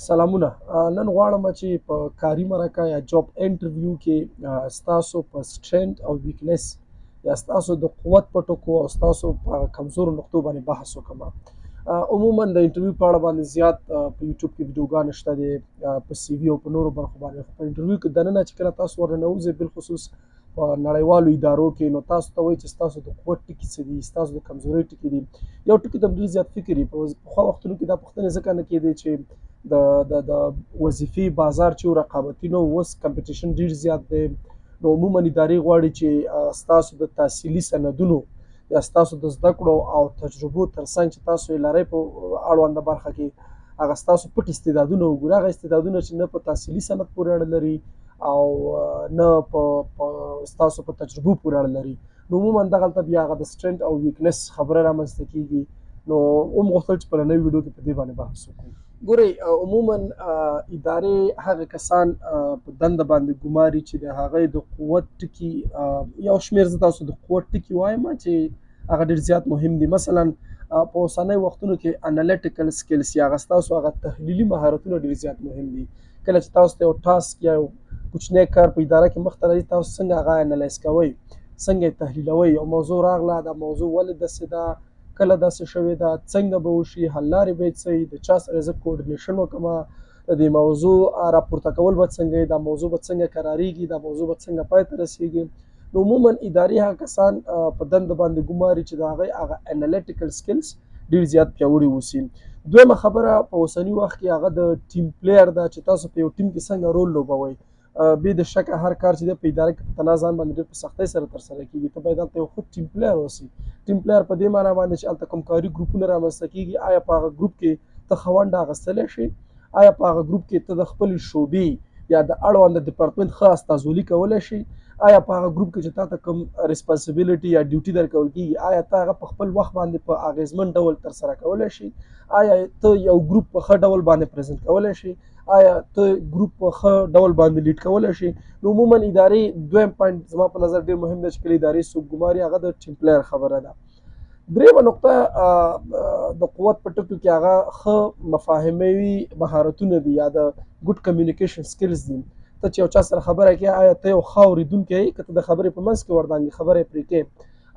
سلامونه. نن غواړم چې په کاري مرکه یا job interview کې ستاسو په strength او weakness یا ستاسو د قوت په ټکو او ستاسو په کمزورو نقطو باندې بحث وکړم. عموما د انټرویو په اړه باندې زیات په یوټیوب کې ویډیوګانې شته دي، په CV او په نورو برخو باندې. خو په انټرویو کې دننه چې کله تاسو ورننوځئ، بالخصوص په نړیوالو ادارو کې، نو تاسو ته وایي چې ستاسو د قوت ټکي څه دي، ستاسو د کمزورۍ ټکي دي. یو ټکي ته ډېر زیات فکر. په پخوا وختونو کې دا پوښتنې ځکه نه کېدې چې د د د وظیفې بازار چې رقابتي نه، اوس competition ډېر زیات دی. نو عموما ادارې غواړي چې ستاسو د تحصیلي سندونو یا ستاسو د زده کړو او تجربو ترڅنګ چې تاسو یې لرئ په اړونده برخه کې، هغه ستاسو پټ استعدادونه وګوري، هغه استعدادونه چې نه په تحصیلي سند پورې اړه لري او نه په ستاسو په تجربو پورې اړه لري. نو عموما دغلته بیا هغه د strength او weakness خبره رامنځته کیږي. نو هم غوښتل چې په نوې ویډیو کې په دې باندې بحث وکړو. ګورئ، عموما ادارې هغه کسان په دنده باندې ګماري چې د هغې د قوت ټکي، یو شمېر زه تاسو د قوت ټکي وایم چې هغه ډېر زیات مهم دي. مثلا په اوسنۍ وختونو کې analytical skills یا هغه ستاسو هغه تحلیلي مهارتونه ډېر زیات مهم دي. کله چې تاسو ته یو task یا یو کوچنی کار په اداره کې مخته راځي، تاسو څنګه هغه analyze کوئ، څنګه یې تحلیلوئ؟ یو موضوع راغله، دا موضوع ولې داسې ده، کله داسې شوې ده، څنګه به وشي، حل لارې به یې څه وي، د چا سره زه coordination وکړم، د دې موضوع راپورته کول به څنګه، دا موضوع به څنګه کرارېږي، دا موضوع به څنګه پای ته رسېږي؟ نو عموما ادارې هغه کسان په دنده باندې ګماري چې د هغې هغه analytical skills ډیر زیات پیاوړي اوسي. دویمه خبره په اوسني وخت کې هغه د team player ده، چې تاسو په یو ټیم کې څنګه رول لوبوئ. بې د شکه هر کار چې دی په اداره کې په تنها ځان باندې ډېر په سختۍ سره ترسره کېږي. ته باید هلته یو ښه team player اوسې. team player په دې معنا باندې چې هلته کوم کاري ګروپونه رامنځته کېږي، آیا په هغه ګروپ کې ته ښه ونډه اخیستلی شې؟ آیا په هغه ګروپ کې ته د خپلې شعبې یا د اړوند department ښه استازولي کولی شې؟ آیا په هغه ګروپ کې چې تا ته کوم responsibility یا duty درکول کېږي، آیا ته هغه په خپل وخت باندې په اغېزمن ډول ترسره کولی شې؟ آیا ته یو ګروپ په ښه ډول باندې present کولی شې؟ آیا ته ګروپ په ښه ډول باندې lead کولی شې؟ نو عموما ادارې دویم point زما په نظر ډېر مهم دی چې کله ادارې څوک ګماري، هغه د team player خبره ده. درېیمه نقطه د قوت په ټکو کې هغه ښه مفاهموي مهارتونه دي یا د good communication skills دي. ته چې یو چا سره خبره کوې، آیا ته یو ښه اورېدونکی یې که ته د خبرې په منځ کې وردانګې، خبره یې پرې کوې؟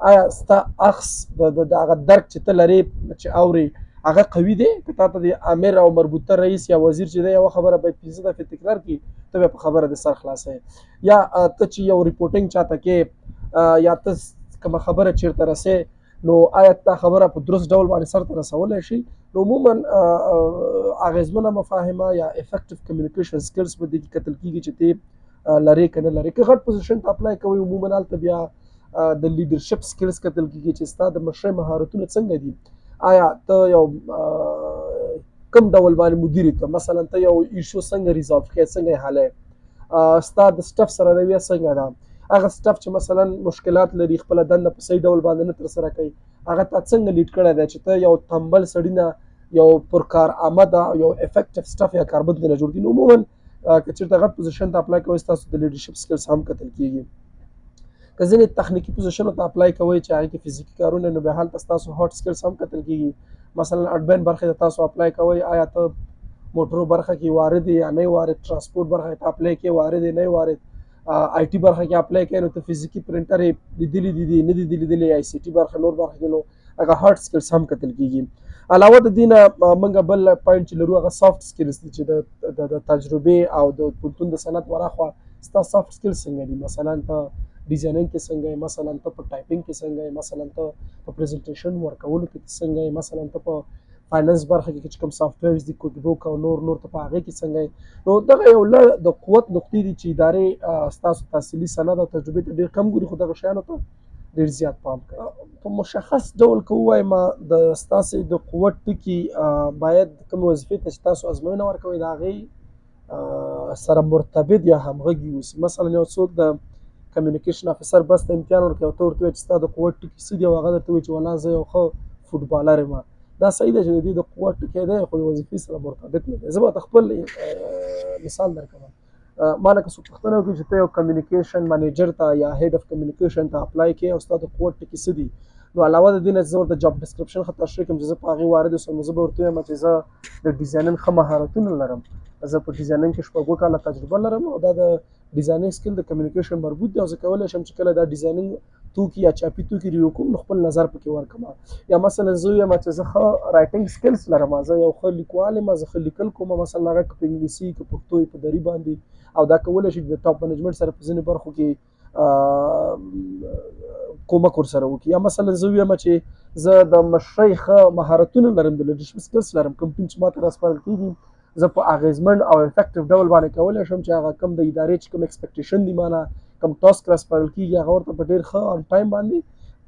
آیا ستا اخص د هغه درک چې ته لرې چې اورې هغه قوي دی، که تا ته د امر او مربوطه رئیس یا وزیر چې دی یوه خبره باید 5 دفعې تکرار کړي، ته بیا په خبره د سر خلاصوې؟ یا ته چې یو reporting چاته کې یا ته کومه خبره چېرته رسې، نو آیا دا خبره په درست ډول باندې سر ته رسولی شي؟ نو عموما اغېزمنه مفاهمه یا effective communication skills په دې کې کتل کېږي چې ته لرې که نه لرې. که غټ position ته apply کوي، عموما هلته بیا د leadership skills کتل کېږي چې ستا د مشرۍ مهارتونه څنګه دي. آیا ته یو کوم ډول باندې مدیر ته، مثلا ته یو issue څنګه resolve کوې، څنګه یې حلوې؟ ستا د staff سره رویه څنګه ده؟ هغه staff چې مثلا مشکلات لري، خپله دنده په صحیح ډول باندې نه ترسره کوي، هغه تا څنګه lead کړی دی چې ته یو تنبل سړي نه یو پرکار آمده، یو effective staff یا کارمند نه جوړ کړي؟ نو عموما که چېرته غټ position ته apply کوئ، ستاسو د leadership skills هم کتل کېږي. که ځینې تخنیکي position ته apply کوئ چې هغې کې فزیکي کارونه، نو بیا هلته ستاسو hard skills هم کتل کېږي. مثلا admin برخې ته تاسو apply کوئ، آیا ته موټرو برخه کې وارد یا نه وارد؟ ترانسپورت برخه کې ته apply کوې، وارد نه وارد؟ IT برخه کې apply کوې، نو ته فزیکي پرنټر یې لیدلي دي نه دي لیدلي؟ ICT برخه، نور برخه کې، نو هغه hard skills هم کتل کېږي. علاوه د دې نه موږ بل point چې لرو هغه soft skills دي، چې د تجربې او د پوهنتون د سند وراخوا ستا soft skills څنګه دي. مثلا ته designing کې څنګه یې، مثلا ته په typing کې څنګه یې، مثلا ته په presentation ورکولو کې څنګه یې، مثلا ته په finance برخه کې چې کوم softwares دي، QuickBook او نور نور، ته په هغې کې څنګه یې؟ نو دغه یو لړ د قوت نقطې دي چې ادارې ستاسو تحصیلي سند او تجربې ته ډېر کم ګوري، خو دغه شیانو ته ډېر زیات پام کوي. په مشخص ډول که ووایم، د ستاسې د قوت ټکي باید کومې وظیفې ته چې تاسو ازموینه ورکوئ، د هغې سره مرتبط یا همغږي اوسي. مثلا یو څوک د communication officer بست ته امتحان ورکوي او ته ورته وایې چې ستا د قوت ټکي څه دي، او هغه درته وایي چې ولا زه یو ښه فوټبالر یم. دا صحیح ده چې د دې د قوت ټکی دی، خو د وظیفې سره مرتبط نه دی. زه به ته خپل مثال درکړم. ما نه که څوک پوښتنه وکړي چې ته یو communication manager ته یا head of communication ته apply کوې او ستا د قوت ټکي څه دي، نو علاوه د دې نه چې زه ورته job description ښه تشریح کړم چې زه په هغې وارد شم، نو زه به ورته ووایم چې زه د designing ښه مهارتونه لرم، زه په designing کې 6 کاله تجربه لرم او دا د designing skill د communication مربوط دی، او زه کولی شم چې کله دا designing توکي یا چاپي توکي review کوم نو خپل نظر پکې ورکړم. یا مثلا زه وایم چې زه ښه writing skills لرم، زه یو ښه لیکوال یم، زه ښه لیکل کوم، مثلا هغه که په انګلیسي که پښتو په دري باندې، او دا کولی شي د top management سره په ځینو برخو کې کومک ورسره وکړي. یا مثلا زه وایم چې زه د مشرۍ ښه مهارتونه لرم، د leadership skills لرم، کوم ټیم چې ماته راسپارل کېږي زه په اغېزمن او effective ډول باندې کولی شم چې هغه کوم د ادارې چې کوم expectation دی مانه کوم task راسپارل کېږي هغه ورته په ډېر ښه on time باندې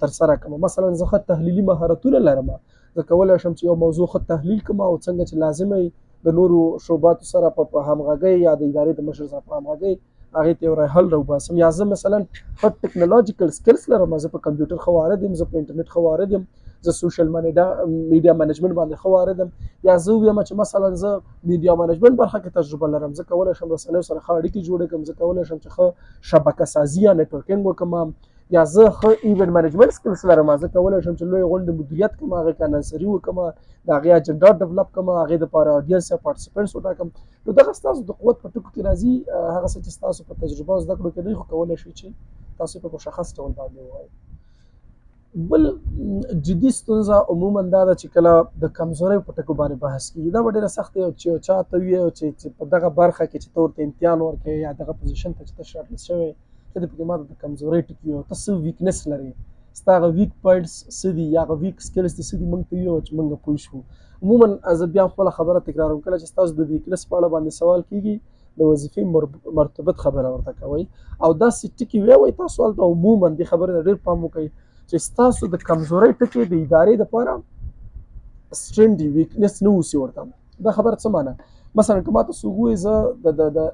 ترسره کړم. مثلا زه ښه تحلیلي مهارتونه لرم، زه کولی شم چې یو موضوع ښه تحلیل کړم او څنګه چې لازمه وي د نورو شعباتو سره په همغږۍ یا د ادارې د مشر سره په همغږۍ هغې ته یو حل راوباسم. یا زه مثلا ښه technological skills لرم، زه په کمپیوټر ښه وارد یم، زه په انټرنیټ ښه وارد یم، زه social media management باندې ښه وارد یم. یا زه ووایم چې مثلا زه media management برخه کې تجربه لرم، زه کولی شم رسنیو سره ښه اړیکې جوړې کړم، زه کولی شم چې ښه شبکه سازي یا networking وکړم. یا زه ښه event management skills لرم، زه کولی شم چې لوی غونډې مدیریت کړم، هغې کې announcery وکړم، د هغې agenda develop کړم، هغې دپاره audience یا participants وټاکم. نو دغه ستاسو د قوت په ټکو کې راځي، هغه څه چې ستاسو په تجربه او زده کړو کې نه، خو کولی شئ چې تاسو په مشخص ډول باندې ووایئ. بل جدي ستونزه عموما دا ده چې کله د کمزورۍ په ټکو باندې بحث کېږي، دا به ډېره سخته وي چې یو چا ته ووایي چې په دغه برخه کې چې ته ورته امتحان ورکوې یا دغه position ته چې ته shortlist شوی، ته دې پکې ماته د کمزورۍ ټکي ووایه، ته څه weakness لرې، ستا هغه weak points څه دي یا هغه weak skills دې څه دي، موږ ته ووایه چې موږ پوه شو. عموما زه بیا خپله خبره تکراروم، کله چې ستاسو د weakness په اړه باندې سوال کېږي د وظیفې مرتبط خبره ورته کوئ او داسې ټکي ووایئ. تاسو هلته عموما دې خبرې ته ډېر پام وکړئ چې ستاسو د کمزورۍ ټکی د ادارې دپاره strength دی، weakness نه اوسي ورته. دا خبره څه معنی؟ مثلا که ماته څوک ووایي زه د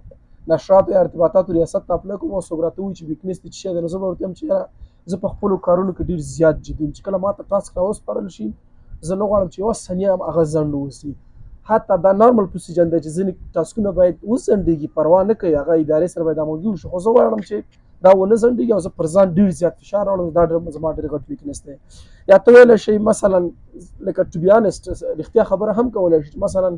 نشراتو یا ارتباطاتو ریاست ته apply کوم او څوک راته ووایي چې weakness دې څه شی دی، نو زه به ورته وایم چې یاره زه په خپلو کارونو کې ډېر زیات جدي یم، چې کله ماته task راوسپارل شي زه نه غواړم چې یوه ثانیه هم هغه ځنډ ووسي. حتی دا normal procedure دی چې ځینې task ونه باید وځنډېږي، پروا نه کوي، هغه ادارې سره باید همغږي وشي، خو زه غواړم چې دا ونه ځنډېږي او زه پر ځان ډېر زیات فشار راوړم، دا ډېر زما ډېر غټ weakness دی. یا ته ویلی شئ مثلا لکه to be honest رښتیا خبره هم کولی شي چې مثلا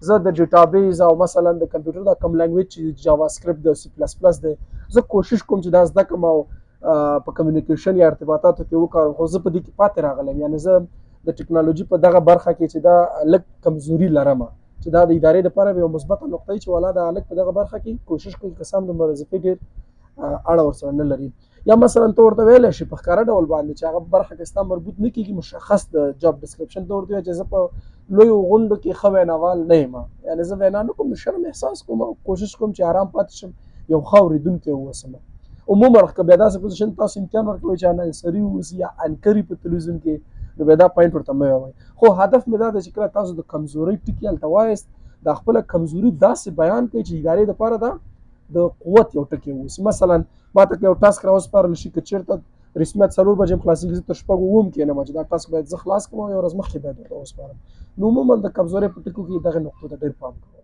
زه د database او مثلا د کمپیوټر دا کوم language چې JavaScript دی او C++ دی، زه کوشش کوم چې دا زده کړم او په communication یا ارتباطاتو کې وکاروم، خو زه په دې کې پاتې راغلم. یعنې زه د ټکنالوژي په دغه برخه کې چې دا لږ کمزوري لرم، چې دا د ادارې دپاره یوه مثبته نقطه چې والا دا هلک په دغه برخه کې کوشش کوي، که څه هم د وظیفې ډېر اړه ورسره نه لري. یا مثلا ته ورته ویلی شي په ښکاره ډول باندې چې هغه برخه کې ستا مربوط نه کېږي، مشخص د job description ته ورته ووایه چې زه په لویو غونډو کې ښه ویناوال نه یم، یعنې زه وینا نه کوم، د شرم احساس کوم او کوشش کوم چې آرام پاتې شم، یو ښه اورېدونکی واوسم. عموما که بیا داسې position تاسو امتحان ورکوئ چې announcer واوسي یا anchor په تلویزیون کې، نو بیا دا point ورته مه وایئ. خو هدف مې دا دی چې کله تاسو د کمزورۍ ټکي هلته وایاست، دا خپله کمزوري داسې بیان کړئ چې ادارې دپاره دا د قوت یو ټکی واوسي. مثلا ما ته که یو task راوسپارل شي، که چېرته رسمیت 4 بجې هم خلاصېږي، زه تر 6 هم کښېنم چې دا task باید زه خلاص کړم او یوه ورځ مخکې باید ورته وسپارم. نو عموما د کمزورۍ په ټکو کې دغې نقطو ته ډېر پام کوئ.